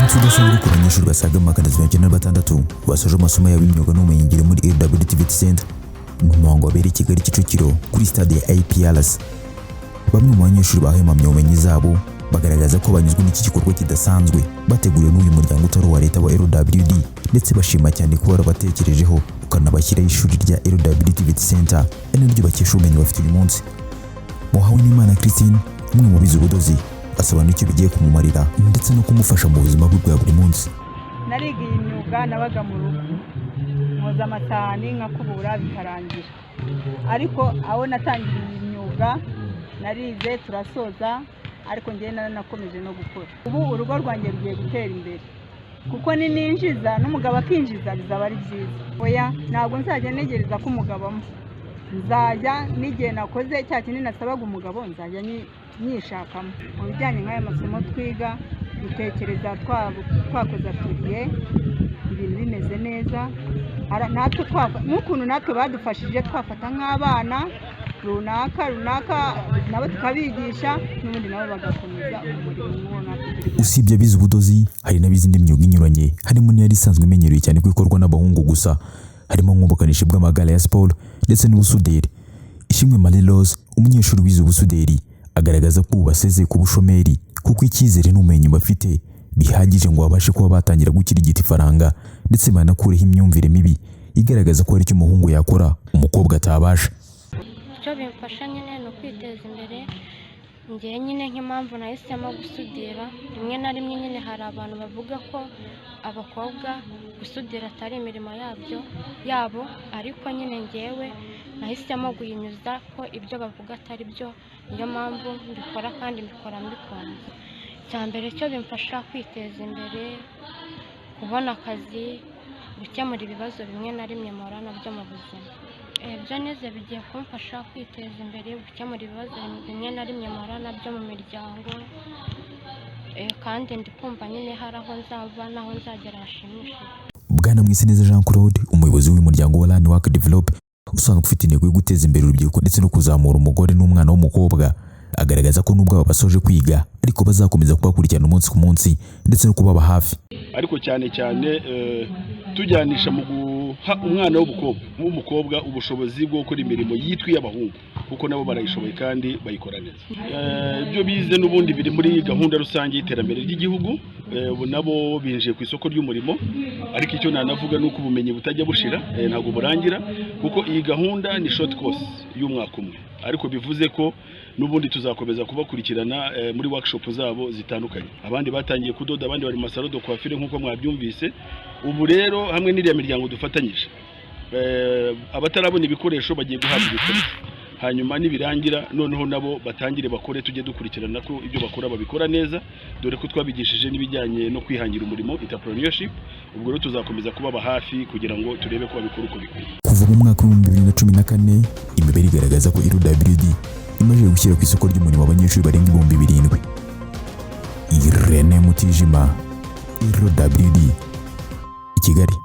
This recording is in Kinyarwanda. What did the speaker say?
Umunsi udasanzwe ku banyeshuri basaga 396 basoje amasomo yabo y'imyuga n'ubumenyingiro muri LWD TVET Center. Ni umuhango wabereye i Kigali, Kicukiro, kuri stade ya IPRC. Bamwe mu banyeshuri bahawe impamyabumenyi zabo bagaragaza ko banyuzwe n'iki gikorwa kidasanzwe bateguriwe n'uyu muryango utari uwa leta wa LWD, ndetse bashima cyane kuba warabatekerejeho ukanabashyiraho ishuri rya LWD TVET Center, ari naryo bakesha ubumenyi bafite uyu munsi. Muhawenimana Christine, umwe mu bize ubudozi, asobanura icyo bigiye kumumarira ndetse no kumufasha mu buzima bwe bwa buri munsi. Narigiye imyuga, nabaga mu rugo nkoza amasahani, nkakubura bikarangira. Ariko aho natangiriye imyuga, narize turasoza, ariko njyewe naranakomeje no gukora. Ubu urugo rwanjye rugiye gutera imbere, kuko nininjiza n'umugabo akinjiza bizaba ari byiza. Oya, ntabwo nzajya ntegereza ko umugabo ampa. Nzajya n'igihe nakoze cya kindi nasabaga umugabo, nzajya nyishakamo. Mu bijyanye nk'aya masomo twiga, dutekereza twakoze atelier, ibintu bimeze neza. Natwe nk'ukuntu natwe badufashije, twafata nk'abana runaka runaka nabo tukabigisha, n'ubundi nabo bagakomeza umurimo nk'uwo natwe turi gukora. Usibye abize ubudozi, hari n'abize indi myuga inyuranye, harimo n'iyari isanzwe imenyerewe cyane ko ikorwa n'abahungu gusa, harimo nk'ubukanishi bw'amagare ya siporo ndetse n'ubusuderi. Ishimwe Marie Rose, umunyeshuri wize ubusuderi, agaragaza ko ubu basezeye ku bushomeri, kuko icyizere n'ubumenyi bafite bihagije ngo babashe kuba batangira gukirigita ifaranga, ndetse banakureho imyumvire mibi igaragaza ko hari icyo umuhungu yakora umukobwa atabasha. Icyo bimfasha nyine ni ukwiteza imbere. Ngewe nyine nk'impamvu nahisemo gusudira, rimwe na rimwe nyine hari abantu bavuga ko abakobwa gusudira atari imirimo yabyo yabo, ariko nyine ngewe nahisemo guhinyuza ko ibyo bavuga atari byo. Niyo mpamvu mbikora kandi mbikora mbikunze. Icya mbere cyo bimfasha kwiteza imbere, kubona akazi, gukemura ibibazo bimwe na rimwe mpura nabyo mu buzima. Ibyo nize bigiye kumfasha kwiteza imbere, gukemura ibibazo bimwe na rimwe mpura nabyo mu miryango, kandi ndi kumva nyine hari aho nzava n'aho nzagera hashimishije. Bwana Mwiseneza Jean Claude, umuyobozi w'uyu muryango wa Learn Work Develop, usanzwe ufite intego yo guteza imbere urubyiruko ndetse no kuzamura umugore n'umwana w'umukobwa, agaragaza ko nubwo aba basoje kwiga, ariko bazakomeza kubakurikirana umunsi ku munsi ndetse no kubaba hafi. Ariko cyane cyane tujyanisha mu guha umwana w'umukobwa ubushobozi bwo gukora imirimo yitwa iy'abahungu, kuko nabo barayishoboye kandi bayikora neza. Ibyo bize n'ubundi biri muri gahunda rusange y'iterambere ry'igihugu. Ubu nabo binjiye ku isoko ry'umurimo, ariko icyo nanavuga ni uko ubumenyi butajya bushira, ntabwo burangira, kuko iyi gahunda ni short course y'umwaka umwe, ariko bivuze ko n'ubundi tuzakomeza kubakurikirana muri workshop zabo zitandukanye. Abandi batangiye kudoda, abandi bari mu ma salon de coiffure nk'uko mwabyumvise. Ubu rero hamwe n'iriya miryango dufatanyije, abatarabona ibikoresho bagiye guhabwa ibikoresho, hanyuma nibirangira noneho nabo batangire bakore, tujye dukurikirana ko ibyo bakora babikora neza, dore ko twabigishije n'ibijyanye no kwihangira umurimo, entrepreneurship. Ubwo rero tuzakomeza kubaba hafi kugira ngo turebe ko babikora uko bikwiye. Kuva mu mwaka wa 2014, imibare igaragaza ko LWD imaze gushyira ku isoko ry'umurimo abanyeshuri barenga 7000. Irene Mutijima, LWD, i Kigali.